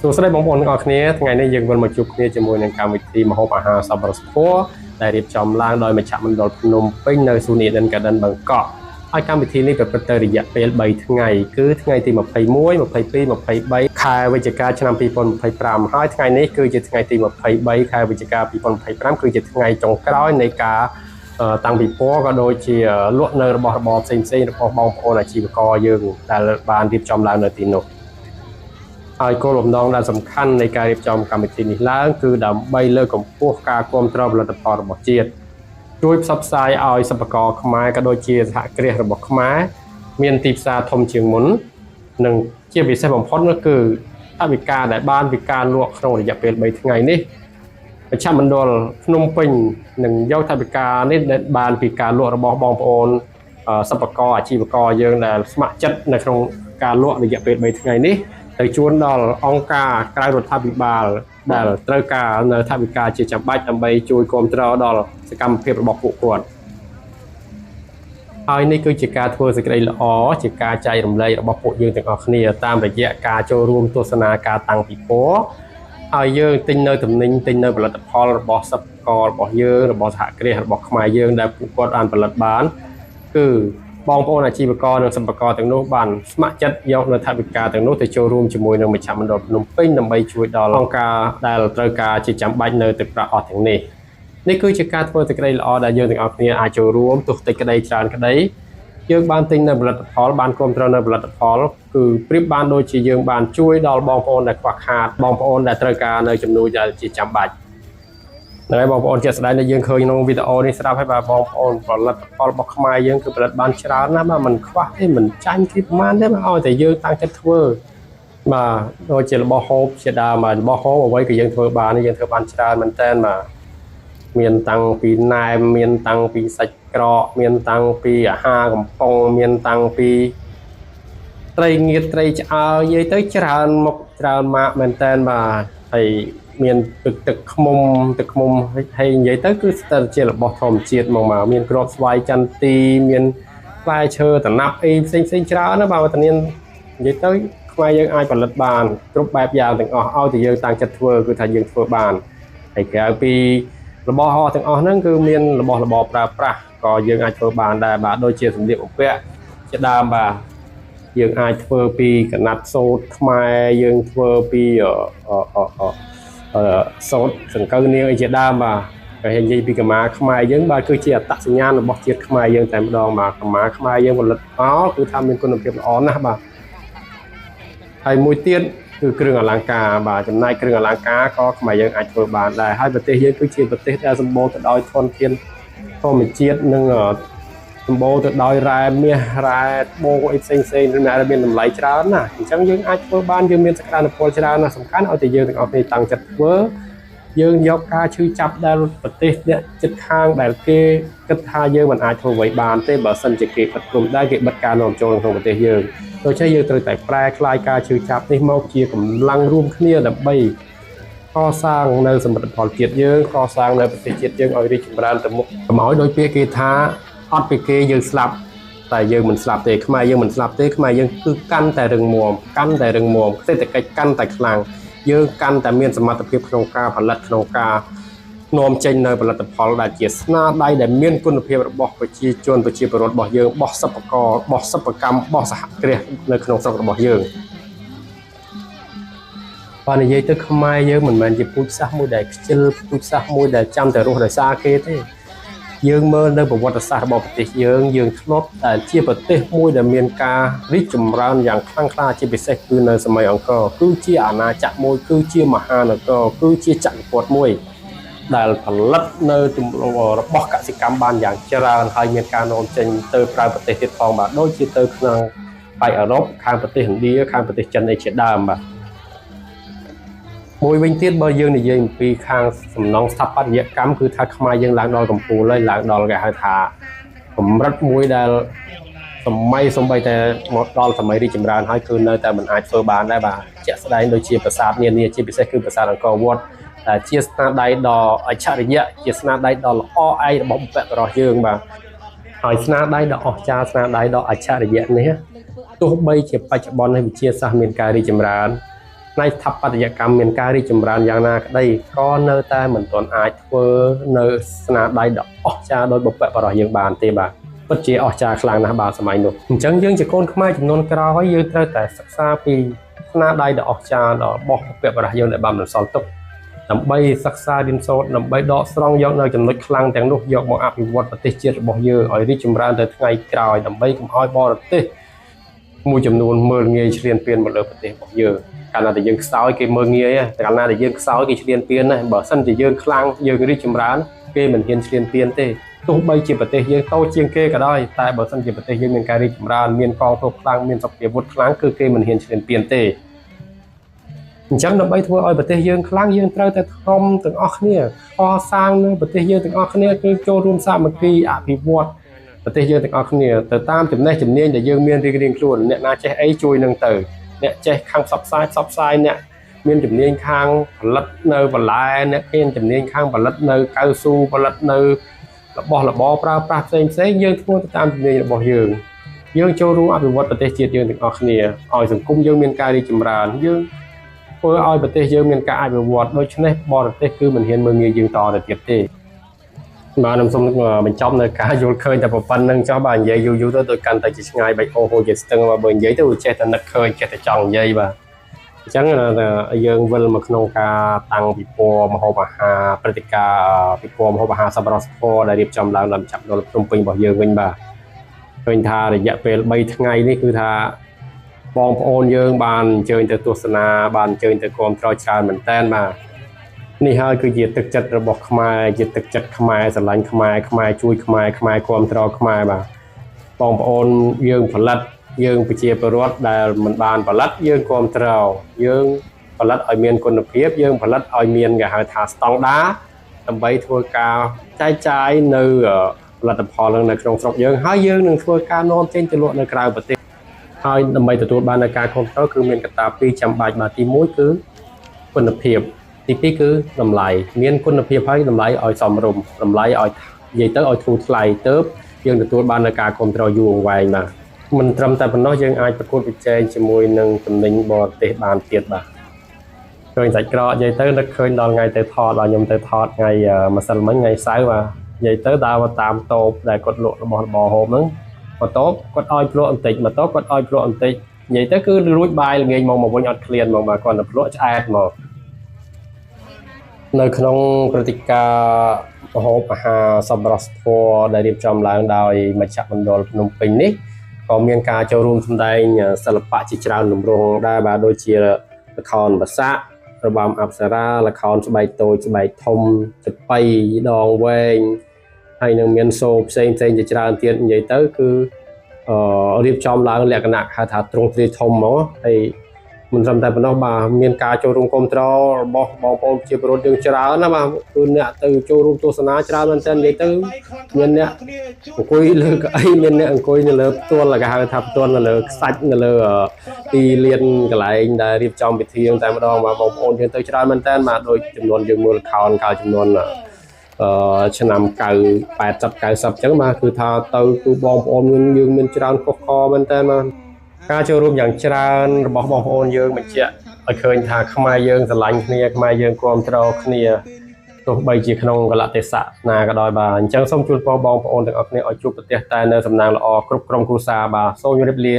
សួស្តីបងប្អូនទាំងអស់គ្នាថ្ងៃនេះយើងវិលមកជួបគ្នាជាមួយនឹងកម្មវិធីម្ហូបអាហារសប្បុរសធម៌ដែលរៀបចំឡើងដោយមជ្ឈមណ្ឌលភ្នំពេញនៅសួនអេដិន Garden បឹងកក់ហើយកម្មវិធីនេះប្រព្រឹត្តទៅរយៈពេល3ថ្ងៃគឺថ្ងៃទី21 22 23ខែវិច្ឆិកាឆ្នាំ2025ហើយថ្ងៃនេះគឺជាថ្ងៃទី23ខែវិច្ឆិកា2025គឺជាថ្ងៃចុងក្រោយនៃការតាំងពិព័រណ៍ក៏ដូចជាលក់នៅរបស់របរផ្សេងៗរបស់បងប្អូនអាជីវករយើងដែលបានរៀបចំឡើងនៅទីនោះហើយគោលបំណងដែលសំខាន់នៃការរៀបចំកម្មវិធីនេះឡើងគឺដើម្បីលើកកម្ពស់ការគាំទ្រផលិតផលរបស់ជាតិជួយផ្សព្វផ្សាយឲ្យសិប្បករខ្មែរក៏ដូចជាសហគ្រាសរបស់ខ្មែរមានទីផ្សារធំជាងមុននិងជាពិសេសបំផុតនោះគឺថវិកាដែលបានពីការលក់ក្នុងរយៈពេល3ថ្ងៃនេះមជ្ឈមណ្ឌលភ្នំពេញនឹងយកថវិកានេះដែលបានពីការលក់របស់បងប្អូនសិប្បករអាជីវករយើងដែលស្ម័គ្រចិត្តនៅក្នុងការលក់រយៈពេល3ថ្ងៃនេះទៅជូនដល់អង្គការក្រៅរដ្ឋាភិបាលដែលត្រូវការនៅថវិកាជាចាំបាច់ដើម្បីជួយគាំទ្រដល់សកម្មភាពរបស់ពួកគាត់ហើយនេះគឺជាការធ្វើសេចក្តីល្អជាការចែករំលែករបស់ពួកយើងទាំងអស់គ្នាតាមរយៈការចូលរួមទស្សនាការតាំងពិព័រណ៍ហើយយើងទិញនៅទំនិញទិញនៅផលិតផលរបស់សិប្បកររបស់យើងរបស់សហគ្រាសរបស់ខ្មែរយើងដែលពួកគាត់បានផលិតបានគឺបងប្អូនអាជីវករនិងសិប្បករទាំងនោះបានស្ម័គ្រចិត្តយកនៅថវិកាទាំងនោះទៅចូលរួមជាមួយនឹងមជ្ឈមណ្ឌលភ្នំពេញដើម្បីជួយដល់អង្គការដែលត្រូវការជាចាំបាច់នៅទឹកប្រាក់អស់ទាំងនេះនេះគឺជាការធ្វើសេចក្តីល្អដែលយើងទាំងអស់គ្នាអាចចូលរួមទោះតិចក្តីច្រើនក្តីយើងបានទិញនៅផលិតផលបានគ្រប់គ្រងនៅផលិតផលគឺប្រៀបបានដូចជាយើងបានជួយដល់បងប្អូនដែលខ្វះខាតបងប្អូនដែលត្រូវការនៅជំនួយដែលជាចាំបាច់ហើយបងប្អូនជាក់ស្ដែងដែលយើងឃើញក្នុងវីដេអូនេះស្រាប់ហើយបាទបងប្អូនផលិតផលរបស់ខ្មែរយើងគឺផលិតបានច្រើនណាស់បាទមិនខ្វះទេមិនចាញ់គេប្រហែលទេបាទឲ្យតែយើងតាំងចិត្តធ្វើបាទដូចជារបស់ហូបជាដើមបាទរបស់ហូបអ្វីក៏យើងធ្វើបានយើងធ្វើបានច្រើនមែនតើបាទមានតាំងពីណែមមានតាំងពីសាច់ក្រកមានតាំងពីអាហារកំប៉ុងមានតាំងពីត្រីងៀតត្រីឆ្អើរនិយាយទៅច្រើនមុខច្រើនម៉ាកមែនតើបាទហើយមានទឹកឃ្មុំទឹកឃ្មុំហើយនិយាយទៅគឺស្ទើរជារបស់ធម្មជាតិមកមានគ្រាប់ស្វាយចន្ទីមានផ្លែឈើតំណាប់អីផ្សេងផ្សេងច្រើនណាបាទវត្តនាននិយាយទៅខ្មែរយើងអាចផលិតបានគ្រប់បែបយ៉ាងទាំងអស់ឲ្យតែយើងតាំងចិត្តធ្វើគឺថាយើងធ្វើបានហើយក្រៅពីរបស់អស់ទាំងអស់ហ្នឹងគឺមានរបស់របរប្រើប្រាស់ក៏យើងអាចធ្វើបានដែរបាទដូចជាសម្លៀកបំពាក់ជាដើមបាទយើងអាចធ្វើពីកណាត់សូត្រខ្មែរយើងធ្វើពីសូត្រសង្កូវនាងអីជាដើមបាទហើយនិយាយពីកម្មាខ្មែរយើងបាទគឺជាអត្តសញ្ញាណរបស់ជាតិខ្មែរយើងតែម្ដងបាទកម្មាខ្មែរយើងផលិតមកគឺថាមានគុណភាពល្អណាស់បាទហើយមួយទៀតគឺគ្រឿងអលង្ការបាទចំណែកគ្រឿងអលង្ការក៏ខ្មែរយើងអាចធ្វើបានដែរហើយប្រទេសយើងគឺជាប្រទេសដែលសម្បូរទៅដោយធនធានធម្មជាតិនិងសម្បូរទៅដោយរ៉ែមាសរ៉ែត្បូងអីផ្សេងផ្សេងដែលមានតម្លៃច្រើនណាស់អញ្ចឹងយើងអាចធ្វើបានយើងមានសក្តានុពលច្រើនណាស់សំខាន់ឲ្យតែយើងទាំងអស់គ្នាតាំងចិត្តធ្វើយើងយកការឈឺចាប់ដែលប្រទេសអ្នកជិតខាងដែលគេគិតថាយើងមិនអាចធ្វើអ្វីបានទេបើសិនជាគេបិទព្រំដែនគេបិទការនាំចូលក្នុងប្រទេសយើងដូច្នេះយើងត្រូវតែប្រែក្លាយការឈឺចាប់នេះមកជាកម្លាំងរួមគ្នាដើម្បីកសាងនៅសមិទ្ធផលជាតិយើងកសាងនៅប្រទេសជាតិយើងឲ្យរីកចម្រើនទៅមុខកុំឲ្យដូចពាក្យគេថាអត់ពីគេយើងស្លាប់តែយើងមិនស្លាប់ទេខ្មែរយើងមិនស្លាប់ទេខ្មែរយើងគឺកាន់តែរឹងមាំកាន់តែរឹងមាំសេដ្ឋកិច្ចកាន់តែខ្លាំងយើងកាន់តែមានសមត្ថភាពក្នុងការផលិតក្នុងការនាំចេញនៅផលិតផលដែលជាស្នាដៃដែលមានគុណភាពរបស់ប្រជាជនប្រជាពលរដ្ឋរបស់យើងរបស់សិប្បកររបស់សិប្បកម្មរបស់សហគ្រាសនៅក្នុងស្រុករបស់យើងបាទនិយាយទៅខ្មែរយើងមិនមែនជាពូជសាសន៍មួយដែលខ្ជិលពូជសាសន៍មួយដែលចាំតែរស់ដោយសារគេទេយើងមើលនៅប្រវត្តិសាស្ត្ររបស់ប្រទេសយើងយើងធ្លាប់តែជាប្រទេសមួយដែលមានការរីកចម្រើនយ៉ាងខ្លាំងក្លាជាពិសេសគឺនៅសម័យអង្គរគឺជាអាណាចក្រមួយគឺជាមហានគរគឺជាចក្រពត្តិមួយដែលផលិតនៅរបស់កសិកម្មបានយ៉ាងច្រើនហើយមានការនាំចេញទៅក្រៅប្រទេសទៀតផងបាទដូចជាទៅក្នុងប៉ែកអឺរ៉ុបខាងប្រទេសឥណ្ឌាខាងប្រទេសចិនអីជាដើមបាទមួយវិញទៀតបើយើងនិយាយអំពីខាងសំណង់ស្ថាបត្យកម្មគឺថាខ្មែរយើងឡើងដល់កំពូលហើយឡើងដល់គេហៅថាកម្រិតមួយដែលសម័យសំបីតែមកដល់សម័យរីកចម្រើនហើយគឺនៅតែមិនអាចធ្វើបានដែរបាទជាក់ស្ដែងដូចជាប្រាសាទនានាជាពិសេសគឺប្រាសាទអង្គរវត្តដែលជាស្នាដៃដ៏អច្ឆរិយៈជាស្នាដៃដ៏ល្អឯករបស់បុព្វបុរសយើងបាទហើយស្នាដៃដ៏អស្ចារ្យស្នាដៃដ៏អច្ឆរិយៈនេះទោះបីជាបច្ចុប្បន្ននេះវិទ្យាសាស្ត្រមានការរីកចម្រើន ផ្នែកស្ថាបត្យកម្មមានការរីកចម្រើនយ៉ាងណាក្តីក៏នៅតែមិនទាន់អាចធ្វើនៅស្នាដៃដ៏អស្ចារ្យដោយបុព្វបុរសយើងបានទេបាទពិតជាអស្ចារ្យខ្លាំងណាស់បាទសម័យនោះអញ្ចឹងយើងជាកូនខ្មែរចំនួនក្រោយយើងត្រូវតែសិក្សាពីស្នាដៃដ៏អស្ចារ្យរបស់បុព្វបុរសយើងដែលបានបន្សល់ទុកដើម្បីសិក្សារៀនសូត្រដើម្បីដកស្រង់យកនៅចំណុចខ្លាំងទាំងនោះយកមកអភិវឌ្ឍប្រទេសជាតិរបស់យើងឲ្យរីកចម្រើនទៅថ្ងៃក្រោយដើម្បីកុំឲ្យបរទេសមួយចំនួនមើលងាយឈ្លានពានមកលើប្រទេសរបស់យើងកាលណាតែយើងខ្សោយគេមើលងាយកាលណាតែយើងខ្សោយគេឈ្លានពានណាបើសិនជាយើងខ្លាំងយើងរីកចម្រើនគេមិនហ៊ានឈ្លានពានទេទោះបីជាប្រទេសយើងតូចជាងគេក៏ដោយតែបើសិនជាប្រទេសយើងមានការរីកចម្រើនមានកងទ័ពខ្លាំងមានសព្វាវុធខ្លាំងគឺគេមិនហ៊ានឈ្លានពានទេអញ្ចឹងដើម្បីធ្វើឲ្យប្រទេសយើងខ្លាំងយើងត្រូវតែខំទាំងអស់គ្នាកសាងនៅប្រទេសយើងទាំងអស់គ្នាគឺចូលរួមសាមគ្គីអភិវឌ្ឍប្រទេសយើងទាំងអស់គ្នាទៅតាមចំណេះជំនាញដែលយើងមានរៀងៗខ្លួនអ្នកណាចេះអីជួយនឹងទៅអ្នកចេះខាងផ្សព្វផ្សាយផ្សព្វផ្សាយអ្នកមានជំនាញខាងផលិតនៅបន្លែអ្នកមានជំនាញខាងផលិតនៅកៅស៊ូផលិតនៅរបស់របរប្រើប្រាស់ផ្សេងផ្សេងយើងធ្វើទៅតាមជំនាញរបស់យើងយើងចូលរួមអភិវឌ្ឍប្រទេសជាតិយើងទាំងអស់គ្នាឲ្យសង្គមយើងមានការរីកចម្រើនយើងធ្វើឲ្យប្រទេសយើងមានការអភិវឌ្ឍដូច្នេះបរទេសគឺមិនហ៊ានមើលងាយយើងតទៅទៀតទេបាទខ្ញុំសូមបញ្ចប់នៅការយល់ឃើញតែប៉ុណ្្នឹងចុះបាទនិយាយយូរយូរទៅដូចកាន់តែជាឆ្ងាយបែកអូហូជាស្ទឹងបាទបើនិយាយទៅវាចេះតែនឹកឃើញចេះតែចង់និយាយបាទអញ្ចឹងយើងវិលមកក្នុងការតាំងពិព័រណ៍ម្ហូបអាហារព្រឹត្តិការណ៍ពិព័រណ៍ម្ហូបអាហារសប្បុរសធម៌ដែលរៀបចំឡើងដោយចាប់ដល់ភ្នំពេញរបស់យើងវិញបាទឃើញថារយៈពេល3ថ្ងៃនេះគឺថាបងប្អូនយើងបានអញ្ជើញទៅទស្សនាបានអញ្ជើញទៅគាំទ្រច្រើនមែនតើបាទនេះហើយគឺជាទឹកចិត្តរបស់ខ្មែរជាទឹកចិត្តខ្មែរស្រឡាញ់ខ្មែរខ្មែរជួយខ្មែរខ្មែរគាំទ្រខ្មែរបាទបងប្អូនយើងផលិតយើងប្រជាពលរដ្ឋដែលមិនបានផលិតយើងគាំទ្រយើងផលិតឲ្យមានគុណភាពយើងផលិតឲ្យមានគេហៅថាស្តង់ដារដើម្បីធ្វើការចែកចាយនៅផលិតផលនឹងនៅក្នុងស្រុកយើងហើយយើងនឹងធ្វើការនាំចេញទៅលក់នៅក្រៅប្រទេសហើយដើម្បីទទួលបាននូវការគាំទ្រគឺមានកត្តាពីរចាំបាច់បាទទី1គឺគុណភាពទី2គឺតម្លៃមានគុណភាពហើយតម្លៃឲ្យសមរម្យតម្លៃឲ្យនិយាយទៅឲ្យធូរថ្លៃទៅយើងទទួលបាននូវការគាំទ្រយូរអង្វែងបាទមិនត្រឹមតែប៉ុណ្ណោះយើងអាចប្រកួតប្រជែងជាមួយនឹងទំនិញបរទេសបានទៀតបាទឃើញសាច់ក្រកនិយាយទៅនឹកឃើញដល់ថ្ងៃទៅថតដល់ខ្ញុំទៅថតថ្ងៃម្សិលមិញថ្ងៃសៅរ៍បាទនិយាយទៅដើរមកតាមតូបដែលគាត់លក់របស់របរហូបហ្នឹងមកតូបគាត់ឲ្យភ្លក់បន្តិចមកតូបគាត់ឲ្យភ្លក់បន្តិចនិយាយទៅគឺរួចបាយល្ងាចមកវិញអត់ឃ្លានមកបាទគាត់ទៅភ្លក់ឆ្អែតមកនៅក្នុងព្រឹត្តិការណ៍ម្ហូបអាហារសប្បុរសធម៌ដែលរៀបចំឡើងដោយមជ្ឈមណ្ឌលភ្នំពេញនេះក៏មានការចូលរួមសម្ដែងសិល្បៈជាច្រើនទម្រង់ដែរបាទដូចជាល្ខោនបាសាក់របាំអប្សរាល្ខោនស្បែកតូចស្បែកធំចាប៉ីដងវែងហើយនឹងមានសូផ្សេងផ្សេងជាច្រើនទៀតនិយាយទៅគឺរៀបចំឡើងលក្ខណៈហៅថាទ្រង់ទ្រាយធំហ្មងហើយមិនត្រឹមតែប៉ុណ្ណោះបាទមានការចូលរួមគាំទ្ររបស់បងប្អូនប្រជាពលរដ្ឋយើងច្រើនណាបាទគឺអ្នកទៅចូលរួមទស្សនាច្រើនមែនទែននិយាយទៅមានអ្នកអង្គុយលើកៅអីមានអ្នកអង្គុយនៅលើផ្ទាល់គេហៅថាផ្ទាល់នៅលើខ្សាច់នៅលើទីលានកន្លែងដែលរៀបចំពិធីតែម្ដងបាទបងប្អូនយើងទៅច្រើនមែនទែនបាទដូចចំនួនយើងមើលល្ខោនកាលចំនួនឆ្នាំ90 80 90អញ្ចឹងបាទគឺថាទៅគឺបងប្អូនយើងមានច្រើនខុសខមែនទែនបាទការចូលរួមយ៉ាងច្រើនរបស់បងប្អូនយើងបញ្ជាក់ឲ្យឃើញថាខ្មែរយើងស្រឡាញ់គ្នាខ្មែរយើងគាំទ្រគ្នាទោះបីជាក្នុងកលៈទេសៈណាក៏ដោយបាទអញ្ចឹងសូមជូនពរបងប្អូនទាំងអស់គ្នាឲ្យជួបប្រទះតែនៅសំណាងល្អគ្រប់ក្រុមគ្រួសារបាទសូមជម្រាបលា